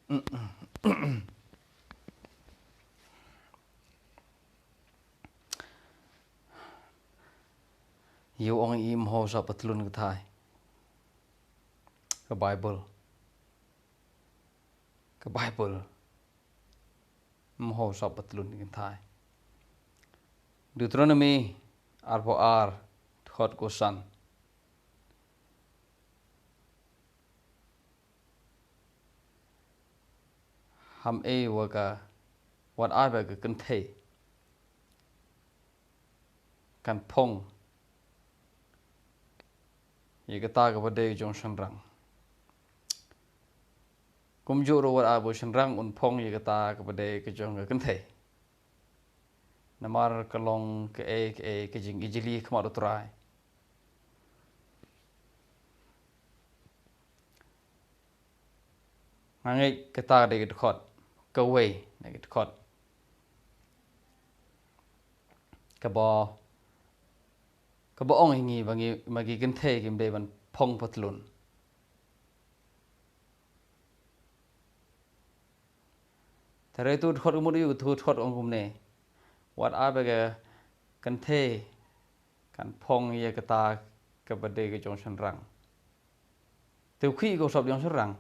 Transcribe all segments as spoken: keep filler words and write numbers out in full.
Ïa u ong i mho sa patlun ka thai. Ka Bible. Ka Bible. Mho sa patlun ka thai. Deuteronomy arphew ar, dkhot khusan. Ham ei wa ka, wat ai ba ka kynthei kan phong ïa kata kaba dei jong shynrang. Kumjuh ruh wat ai ba u shynrang un phong ïa kata kaba dei ka jong ka kynthei. Namar ka long kaei kaei ka jingijli khmat u Trai. Nga ngeit kata ka dei ka dkhot kawei na ki dkhot kaba, kaba ong ïa ngi ba ngi, ma ki kynthei kim dei ban phong patlun. Te re tu dkhot ka mut ïa u tu dkhot ong kumne. Wat ai ba ka kynthei kan phong ïa kata kaba dei ka jong shynrang. Te u khih ka u sap jong shynrang.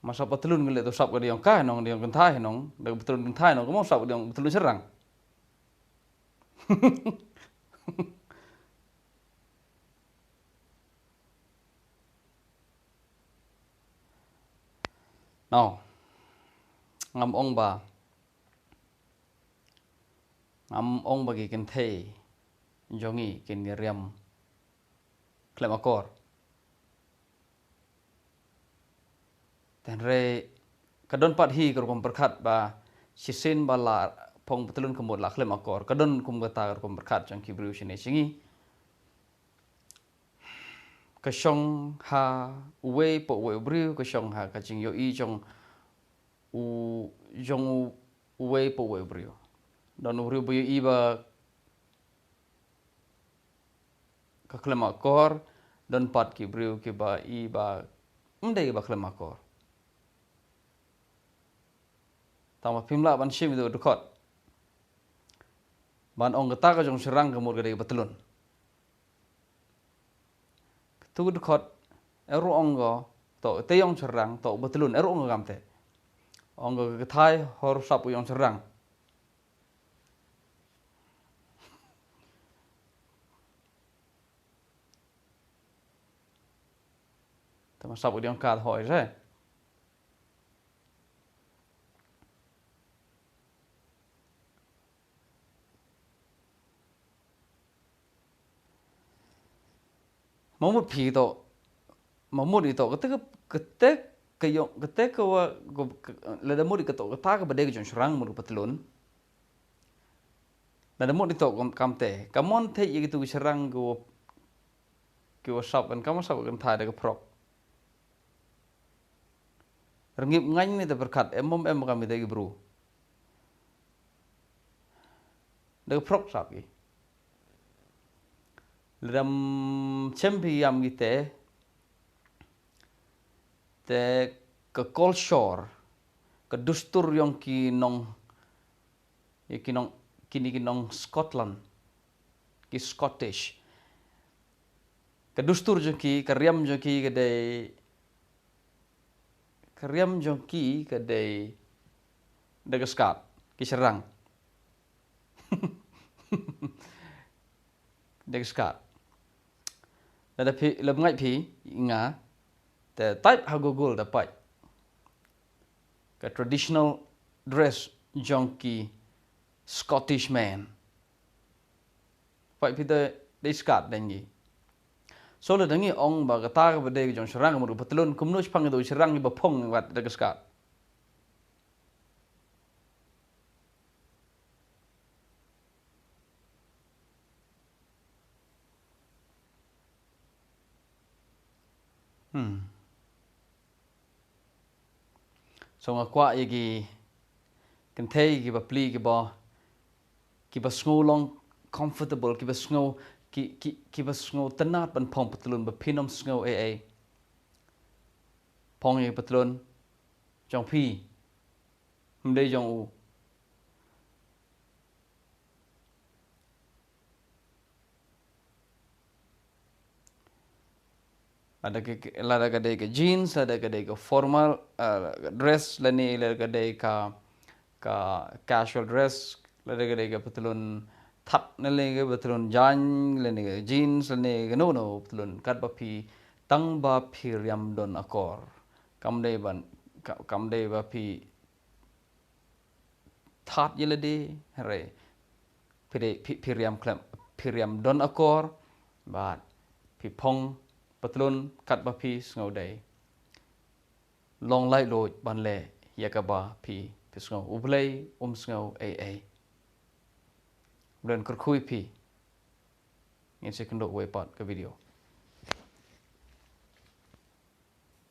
Ma sap patlun ngi leh tu sap ka dei ong ka nong dei ong kynthai nong, da patlun kynthai nong, ka mo sap ka dei ong patlun shynrang. No. Ngam ong ba, ngam ong ba ki kynthei jong ngi kin ïa riam khlem akor. Te hynrei ka don pat hi ka rukom pyrkhat ba shisien ba la phong patlun ka mut la khlem akor. Ka don kum kata ka rukom pyrkhat jong ki briew shane sha ngi. Ka shong ha uwei pa uwei u briew, ka shong ha ka jingïohi jong u, jong u, uwei pa uwei u briew. Don u briew ba ïohi ba ka khlem akor, don pat ki briew kiba i ba ym dei ba khlem akor. Tang ba phim lah ban shim ïa u dkhot ban ong kata ka jong shynrang ka mut ka dei ka patlun. Katu ka dkhot, eh, ruh ong ko, to te jong shynrang, to patlun, eh, ruh ong ko kamte. Ong ko ka kynthai hor sap u jong shynrang. Te ma sap u jong ka hoi re. Ma mut phi to, ma mut i to, kata ka, kata ka ïong, kata ka wa, ka, ka, lada mut i ka to, kata kaba dei ka jong shynrang mut ka patlun. Lada mut i to kam, kamte, ka mon te ïa kitu ki shynrang ka wa, ki wa sap kan, kam sap kan thai da ka phrok. Rngip ngaiñ ni te pyrkhat, em mom em kam ïa te ki bru. Da ka phrok sap ki. Lada ym chem phi ïam ki te, te ka culture, ka dustur jong ki nong, ïa ki nong, kini ki nong Scotland, ki Scottish. Ka dustur jong ki, ka riam jong ki ka dei, ka riam jong ki ka dei da ka skat, ki shynrang. Da ka skat. Lada phi, lada ngeit phi nga, te type ha Google da peit ka traditional dress jong ki Scottish men. Peit phi da dei skat da ngi. So lada ngi ong ba kata kaba dei ka jong shynrang ka mut ka patlun, kumno shaphang ïa u shynrang iba phong wat da ka skat. Hmm. So nga kwah ïa ki kynthei kiba pli kiba, kiba sngew long comfortable, kiba sngew ki, ki, ki ba sngew tynnad ban phong patlun ba phin ym sngew ei ei. Phong ïa patlun jong phi, ym dei jong u. Lada ka, lada ka dei ka jeans, lada ka dei ka formal, eh, dress, lane lada ka dei ka, ka casual dress, lada ka dei ka patlun that, lane ka patlun jaiñ, lane ka jeans, lane kano kano patlun, katba phi, tang ba phi riam don akor. Kam dei ban, ka-, kam dei ba phi that ïa lade, hynrei phi dei, phi, phi riam khlem, phi riam don akor, bad phi phong patlun katba phi sngew dei. Long laitluid ban leh ïa kaba phi, phi sngew. U Blei um sngew ei ei. U Blei un kyrkhu ïa phi. Ngin sa ïakynduh wei pat ka video.